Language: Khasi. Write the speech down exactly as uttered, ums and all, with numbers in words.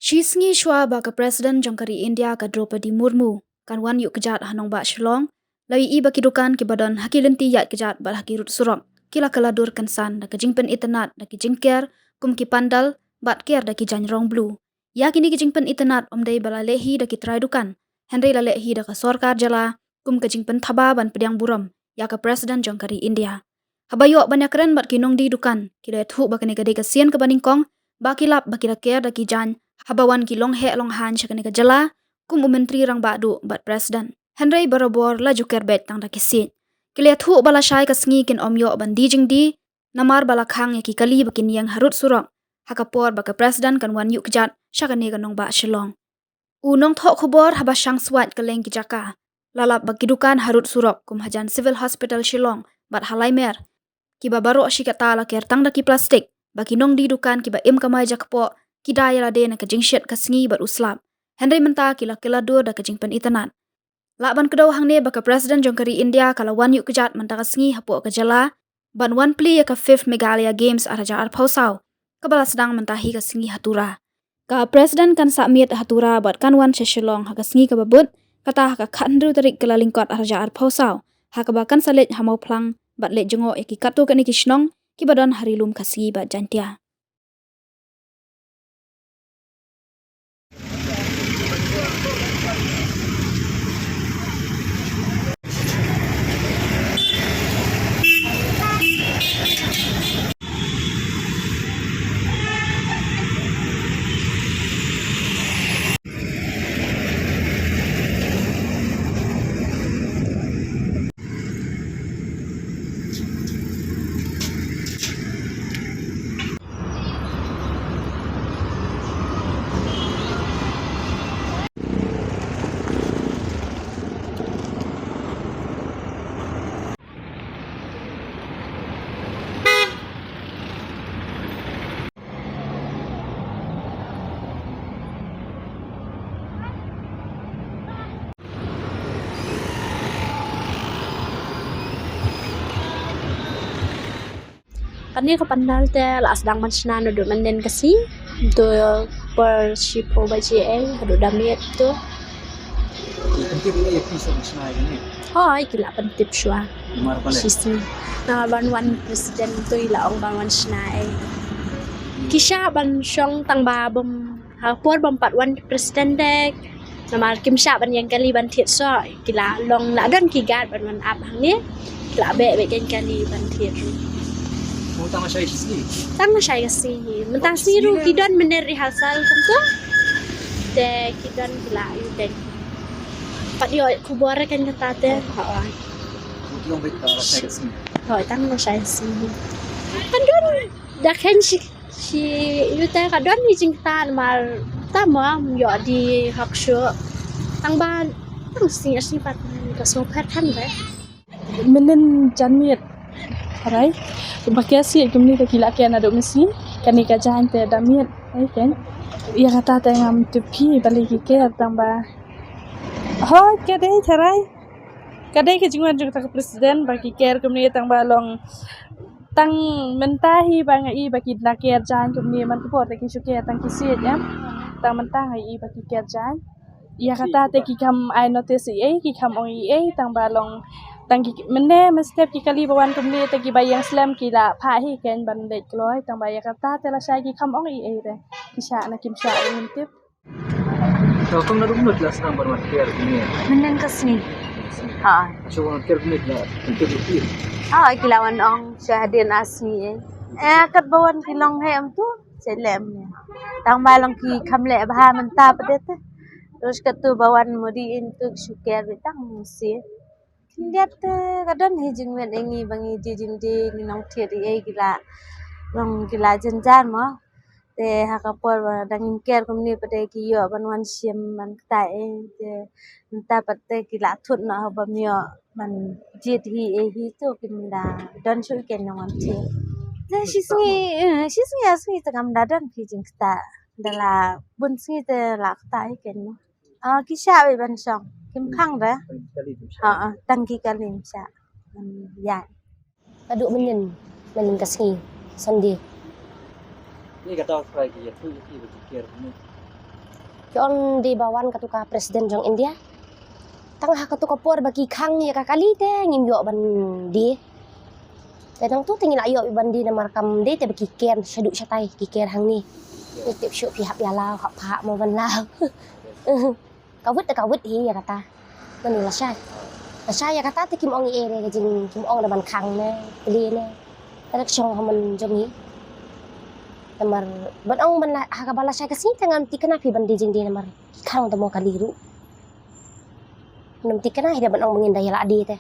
Shi sngi shuwa ba ka President jong ka ri India ka Draupadi Murmu kan wan ïuh kjat ha nongbah Shillong, la ïohi ba ki dukan kiba don ha ki lynti ïaid kjat bad ha ki rud surok ki la kylla dur kynsan da ka jingpynitynnad da ki jingker kum ki pandal bad ker da ki jaiñ rong blue. Ïa kine ki jingpynitynnad ym dei ba la leh hi da ki trai dukan, hynrei la leh hi da ka sorkar jylla kum ka jingpynthaba ban pdiang burom ïa ka President jong ka ri India. Haba ïoh ban ïakren bad ki nongdie dukan, ki la ïathuh ba kane ka dei ka sien kaba nyngkong ba ki lap ba ki la ker da ki jaiñ haba wan ki longheh longhain sha kane ka jylla kum u Myntri Rangbah Duh bad President. Hynrei barabor la ju ker beit tang da ki siej. Ki la ïathuh ba lashai ka sngi kin ym ïoh ban die jingdie namar ba la khang ïa ki kali ba kin ïeng ha rud surok ha ka por ba ka President kan wan ïuh kjat sha kane ka nongbah Shillong. U nongthoh khubor haba shang swait kylleng ki jaka la lap ba ki dukan ha rud surok kum hajan Civil Hospital Shillong bad ha Laimer, kiba baroh shi katta la ker tang da ki plastik, ba ki nongdie dukan kiba im kamai jakpoh ki da ïa lade na ka jingshit ka sngi bad u slap. Hynrei mynta ki la kylla dur da ka jingpynitynnad. Lah ban kdew hangne ba ka President jong ka ri India ka la wan ïuh kjat mynta ka sngi hapoh ka jylla ban wan plie ïa ka fifth Meghalaya Games ar hajar arphew saw, kaba la sdang mynta hi ka sngi ha Tura. Ka President kan sah miet ha Tura bad kan wan sha Shillong ha ka sngi kaba bud, kata ha ka khathynriew tarik Kyllalyngkot ar hajar arphew saw, ha kaba kan sa leit ha Mawphlang bad leit jngoh ïa ki katto katne ki shnong kiba don ha Ri Lum Khasi bad Jaintia. Kane ka pandal te la sdang ban shna naduh mynnin ka sngi. To por shiphew baje ei haduh da miet to. Ki pyntip ïa phi sa ban shna ïa kane? Hooid, ki la pyntip shuwa. Namar balei? Shisngi. Namar ban wan president to i la ong ban wan shna ei. Ki shah ban shong tang ba bym Ha por bym pat wan ki president de. Namar kim shah ban ïeng kali ban thied soh, ki la long la don ki guard ban wan ap hangne. Ki la beh beh ïeng kali ban thied ruh. Oh, tang lashai shi sngi. Tang lashai ka sngi hi. Mynta sngi ruh ki don mynne rehearsal kumto. Te ki don ki la ïeng. Pat ïoh khubor kan kata te. Ha. Ki long beit tang lashai ka sngi. Hooid, tang lashai ka sngi. Kan don da khein shi Shi ïa te ka don hi jingkata namar ta mo ym ïoh die hok shuh. Tang ba tang sngi ar sngi pat ka sngewpher than re. Mynnin janmiet. Hooid. Ba ker shi kumne te ki la ker naduh mynsngi. Kane ka jaiñ te da miet. Ai ken. Ïa kata te ngam tip hi balei ki ker tang ba. Hooid ka dei tharai. Ka dei ka jingwan jong kata ka president ba ki ker kumne tang ba long Tang mynta hi ba nga i ba ki la ker jaiñ kumne man ka por te ki shu ker tang ki siej em. Tang mynta nga i ba ki ker jaiñ. Ïa kata te ki kham ai notice ei ei, ki kham ong ei ei, tang ba long tang ki mynne mynstep ki kali ba wan kumne te ki ba ïeng slem ki la phah hi ken ban leit kloi, tang ba ïa kata te lashai ki kham ong ei ei te. Ki shah na kim shah ei ngim tip. To, tang naduh mynno ki la sdang ban wan ker kumne? Mynnin ka sngi. Ha. Shu wan ker kumne ki la pyntip ïa phi? Ha, ki la wan ong sha hadien ar sngi ei. Eh, katba wan ki long heh em tu, sha lem. Tang ba long ki kham leh bha mynta pat de te. Terus katto ba wan mudi in tu shu ker beit tang shi. Khyndiat te ka don hi jingmut ïa ngi ba ngi die jingdie ngi nongthied ei ei ki la long ki la jynjar mo. Te ha ka por ba dang ngim ker kumne pat de ki ïoh ban wan shim ban ktai ei te mynta pat de ki la thut noh ha ba ym ïoh ban jied hi ei hi to kim da don shuh ken nongwan thied. Te shi sngi, eh, shi sngi ar sngi te kam da don ki jingktah. Da la bun sngi te la ktah hi ken mo. Ah, ki shah beit ban shong. Kim khang re. Ah, ah, tang ki kali shah. Hmm, ïa. Naduh mynnin, mynnin ka sngi, Sunday. Ni kata u trai ki ïathuh ïa ki ba ki ker kumne. Ki ong dei ba wan katu ka president jong India. Tang ha katu ka por ba ki khang ïa ka kali te ngim ïoh ban die. Te nangtu te ngi la ïoh ban die namar kam dei te ba ki ker shaduh shatai ki ker hangne. Ngi tip shuh phi hap ïa law hap phah mo ban law. Ka wit da ka wit hi ïa kata. Manu lashai. Lashai ïa kata te kim ong ei re ka jing kim ong da ban khang ne plie ne. Ka dak shong ha man jong hi. Namar ban ong ban la ha kaba lashai ka sngi te ngam thikna phi ban die jingdie namar ki khang te mo kali ruh. Ngam thikna hi da ban ong ba ngin da ïa la die te.